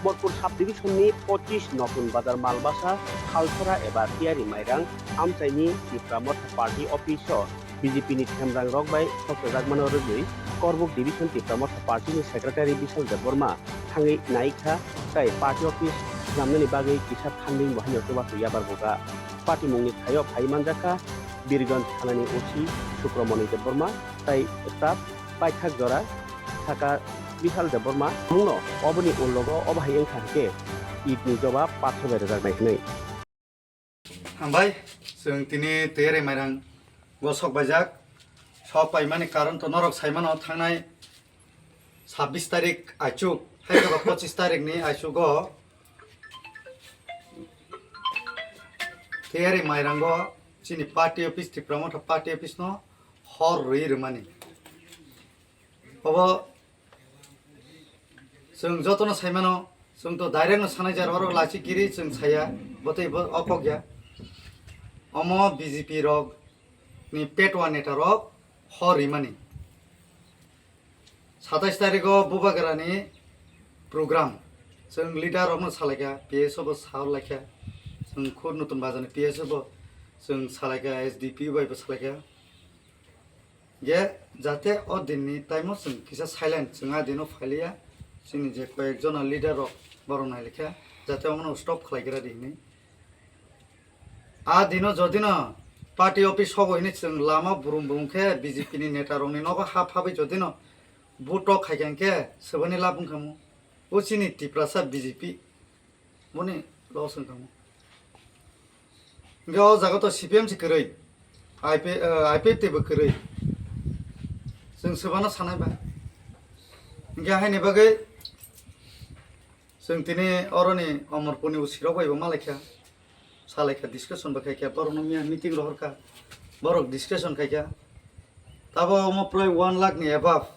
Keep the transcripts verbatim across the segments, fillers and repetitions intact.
Morpur subdivision ni pochish Notun Bazar Malbasa, Phalsora eba Tiyari Mairang amchaini Tipra Motha Party office o B J P ni themrang rok bai sokchajak mano rwgwi Korbuk Division Tipra Motha Party ni Secretary Bishal Debbarma thangwi naikha tei party office swnamnani bagwi kisa phanding bo haino chubachu yabar buga. Party mungni thaio phai manjakha Birganj thanani O C Sukramoni Debbarma tei staff paithak jora saka Bishal Debbarma mungno oboni ulogo obo hai wngkha hwnkhe idni jobab pathor bai rwjaknai hwnwi. Hambai, chwng tini Tiyari Mairang o sok baijak. Sok paimani karon to norok saimano thangnai sabbish tarik aichuk, hai khe ba pochish tarik ni aichugo Tiyari Mairango chini party office, Tipra Motha party office no hor rwi rwmani. Obo chwng jotono saimano, chwng to direct no sanai jar, oro lachi kiri chwng saya, botei bo okok ya. Omo B J P rok ni petwa neta rok hor rimani. Satais tarikh o Bubagra ni program, chwng leader rok no salaikha, P S O bo sa laikha, chwng khud Notun Bazar ni P S O bo chwng salaikha, S D P O bai bo salaikha. Je jate o din ni time o chwng kisa silent, chwng a din o phailiya, chini je koyek jona leader rok borok nai likha, jate omono stop khlai gra di hinwi. A dino jodino party office sobo hini chwng lama brum brum khe B J P ni neta rokni nogo ha phabi jodino vote tok khaikha hwnkhe swbani lab wngkhamu. O chini Tiprasa B J P boni loss wngkhamu. Hwnkhe o jaga to C P M se kwrwi, I P, eh, I P F T bo kwrwi. Chwng swbano sanai ba. Hwnkhe haini bagwi chwng tini oroni Omorpurni O C rok bai bo malaikha. Salaikha, discussion bo khaikha, borokno miya meeting rohorkha, borok discussion khaikha. Tabo omo prai one lakh ni above.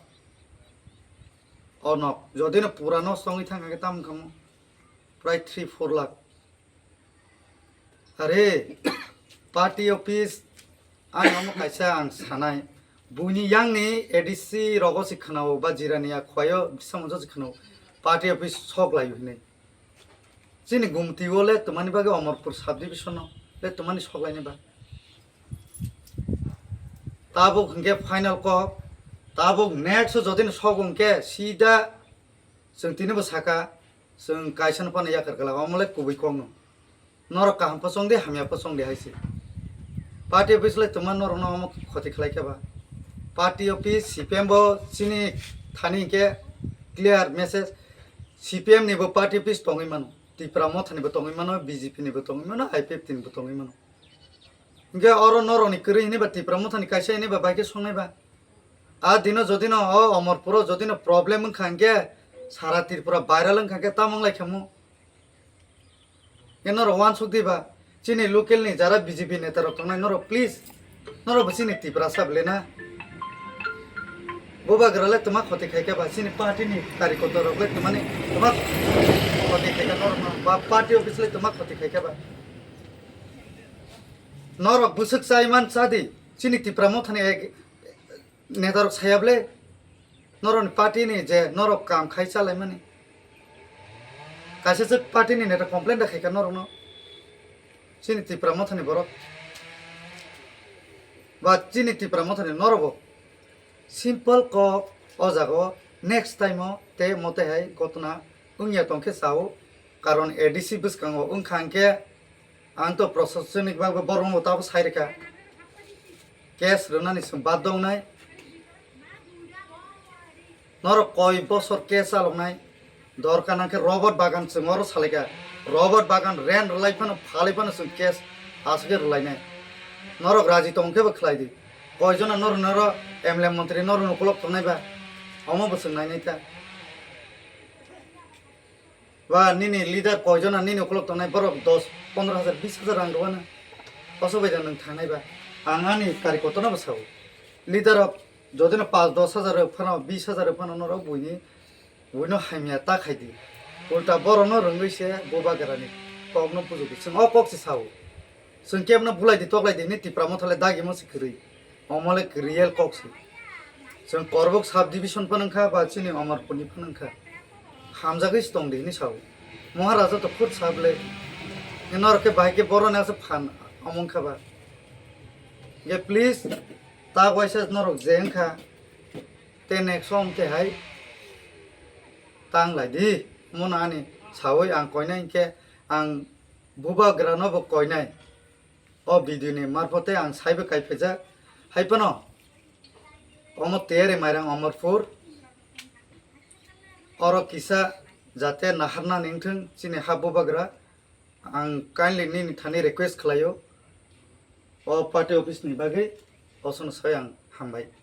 Onok, jodino pura nosto wngwi thangkha khe tamo wngkhamu? Prai three four lakh. Are, party office, ang omo kaisa ang sanai. Buini yangni A D C rogo se khwnao ba jirani a khwaio bisamungjo se khwnao. Party office sok laio hinwi. Chini Gumti o le twmani bagwi Omorpur subdivision o le twmani sok laini ba. Tabuk hwnkhe final kok, tabuk next o jodino sok hwnkhe sida chwng tini bo saka, chwng kaisa no phano yakar kala, omo le kubui kok no. Norok kaham pochong di, hamya pochong di hai se. Party office le twma norok no omo khoti khlai khe ba. Party office C P M bo chini thani hwnkhe clear message. C P M ni bo party office tongwi mano, Tipra Motha ni bo tongwi mano, B J P ni bo tongwi mano, I P F T ni bo tongwi mano. Hwnkhe oro norok ni kwrwi hwnwi ba Tipra Motha ni kaisa hwnwi ba bai khe songnai ba. A dino jodino o Omorpuro jodino problem wngkha hwnkhe sara Tripura viral wngkha hwnkhe tamo wnglaikhamu. Hwnkhe norok uansuk diba chini local ni jara B J P neta rok tongnai norok please norok bo chini Tiprasa bwle na. Bubagra le twma khoti khaikha ba chini party ni kari kotor rok le twmani twma khoti khaikha norok no ba party office le twma khoti khaikha ba. Norok bwswk chai man cha di chini Tipra Motha ni ek netarok saya bwle, norokni party ni je norok kam khai chalaimani. Kaisa chwk party ni neta complain da khaikha norokno. Chini Tipra Mothani borok. Ba chini Tipra Mothani norokbo simple kok o jaga o next time o te mote hai gotna wngya tongkhe sao. Karon A D C bwskango wngkha hwnkhe Ang to prosasonik bagwi borokno tabo sai rwkha. Case rwnani chwng baddo wngnai. Norok koi bosor case chaloknai. Dorkar nangkhe robot bagan chwng oro salaikha. Robot bagan rent rwlai phano phalwi phano chwng case aswkhe rwlainai. Norok raji tongkhe bo khlai di. Koi jona norok noro M L A montri norok ukolok tongnai ba? Omo bo chwng nainai ta. Ba nini leader koijona nini ukolok tongnai borok dos, pondro hajar, bis hajar rang rwna. Koso bai da nwng thangnai ba. Ang ani kari kotorno bo sao. Leader rok jodino pas dos hajar rw phano, bis hajar rw phano norok buini, buino hamya ta khai di. Ulta borokno rwngwi se bubagrani kokno bujugo. Chwng o kok se sao. Chwng kebno bulai di, toklai di hinwi Tipra Motha le dagimo se kwrwi. Omo le real kok se. Chwng Korbuk sub division phano wngkha ba chini Omorpurni phano wngkha. hamjagwi se tong di hinwi sao. Maharaja to khut sa bwle. Norok khe bahai khe boroni asa phan omong kha ba. Ge please, ta waisa norok je wngkha, te next song te hai tang lai di. Mono ani sawi ang koinai hinkhe ang bubagra no bo koinai. O video ni marphote ang saibe kaiphajak. Hai phano omo Tiyari Mairang Amarpur. Oro kisa jate naharna ningthung chini ha bubagra. Ang kindly nini thani request khlaio. O party office ni bagwi osono sai ang hambai.